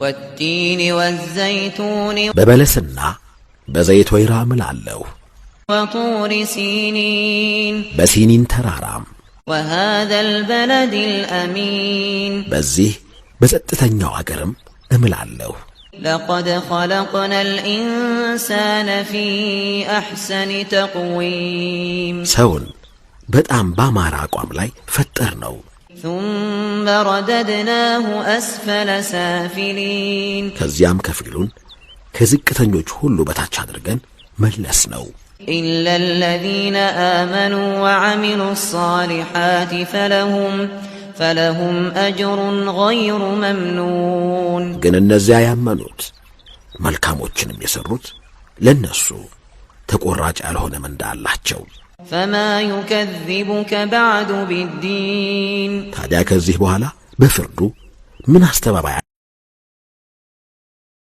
والتين والزيتون በበለስና በዘይት ወይራ እምላለሁ፣ وطور سينين በሲኒን ተራራም፣ وهذا البلد الأمين በዚህ በጸጥተኛው አገርም እምላለሁ። لقد خلقنا الإنسان في أحسن تقويم ሰውን በጣም ባማረ አቋም ላይ ፈጠርነው። ثم رددناه أسفل سافلين ከዚያም ከፊሉን ከዝቅተኞች ሁሉ በታች አድርገን መለስነው። إلا الذين آمنوا وعملوا الصالحات فلهم أجر غير ممنون ግን እነዚያ ያመኑት መልካሞችንም የሠሩት ለእነሱ ተቆራጭ ያልሆነ ምንዳ አላቸው። فما يكذبك بعد بالدين ታዲያ ከዚህ በኋላ በፍርዱ ምን አስተባባይ